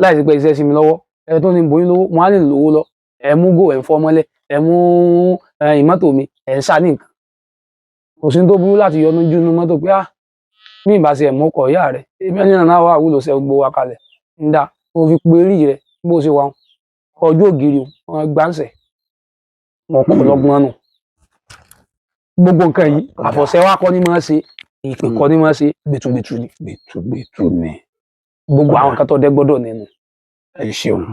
láìsí pé iṣẹ́ sí mi lọ́wọ́, ẹ tó ní bùn yín lówó, mo á lè lówó lọ, ẹ mú gò, ẹ ń fọ́ mọ́lẹ̀, ẹ mú ìmọ́tò mi, ẹ ń sá ní nǹkan. Kò sí ní tó burú láti yọnu júnú mọ́tò pé ah, bí ìbá ṣe ẹ̀ mú ọkọ̀ ìyá rẹ̀, ebi ẹni náà wà wúlò ṣe gbowó wa kalẹ̀ ń dá kó fi pe rí rẹ̀ bó ṣe wà ọjọ́ ògiri wọn gbáǹsẹ̀ wọn kò lọ́gbọ́n nù. Gbogbo nǹkan yìí, àfọ̀ṣẹ wa kọ́ ni máa ṣe, ìpè kọ́ ni máa ṣe, gbẹtugbẹtu ni. Gbẹtugbẹtu ni. Gbogbo àwọn nǹkan tó dé gbọ́dọ̀ nínú. Ẹ ṣeun.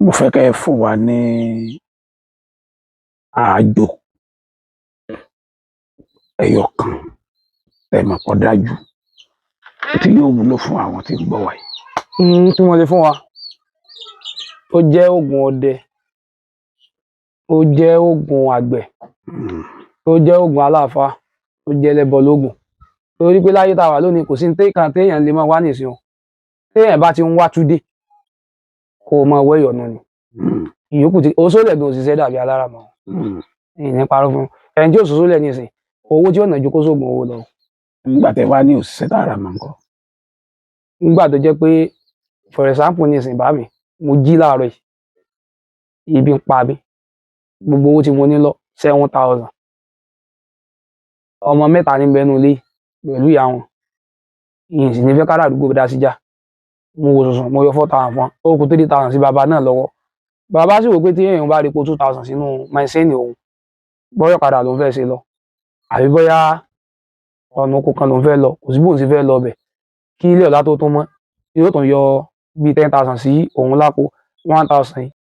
Mo fẹ́ kẹ́ ẹ fún wa ní àájò ẹyọ kan tẹ́ mọ̀ pọ̀ dájú tí yóò wúlò fún àwọn tí ń gbọ́ wa yìí. Tí wọ́n lè fún wa, ó jẹ́ oògùn ọdẹ, ó jẹ́ oògùn àgbẹ̀, ó jẹ́ oògùn aláàfáà, ó jẹ́ ẹlẹ́bọ lóògùn. Torí pé láyé tá a wà lónìí, kò sí ní téèkàn téèyàn lè máa wá nìsín o. Téèyàn bá ti ń wá túdé, kó o máa wọ ìyọnu ni. Ìyókù tí oṣoolẹ̀ gan òṣìṣẹ́ dàbí alára mọ́. Ìní parọ́ fún ẹni tí òṣòṣò lẹ̀ nísìn, owó tí ó nà ju kó sóògùn owó lọ. Nígbà tẹ́ wá ní òṣìṣẹ́ tààrà mọ̀ nǹkan. Nígbà tó jẹ́ pé for example nísìn, bá mi, mo jí láàárọ̀ yìí, ibi ń pa mí, gbogbo owó tí mo ní lọ 7,000, ọmọ mẹ́ta ní bẹnu ilé pẹ̀lú ìyá wọn, ìyìn sì ní fẹ́ kára àdúgbò dá síjà. Mo wò sùnsùn, mo yọ 4,000 fún wọn, ó kù 3,000 sí bàbá náà lọ́wọ́. Bàbá sì wò pé tí èèyàn bá rí epo 2,000 sínú máṣíìnì òun, bóyá ọ̀kadà ló ń fẹ́ ṣe lọ, àbí bóyá ọ̀nà oko kan ló ń fẹ́ lọ, kò sí bóun sì fẹ́ lọ bẹ̀, kí ilé ọ̀la tó tún mọ́, yóò tún yọ bíi 10,000 sí òun lápò, 1,000.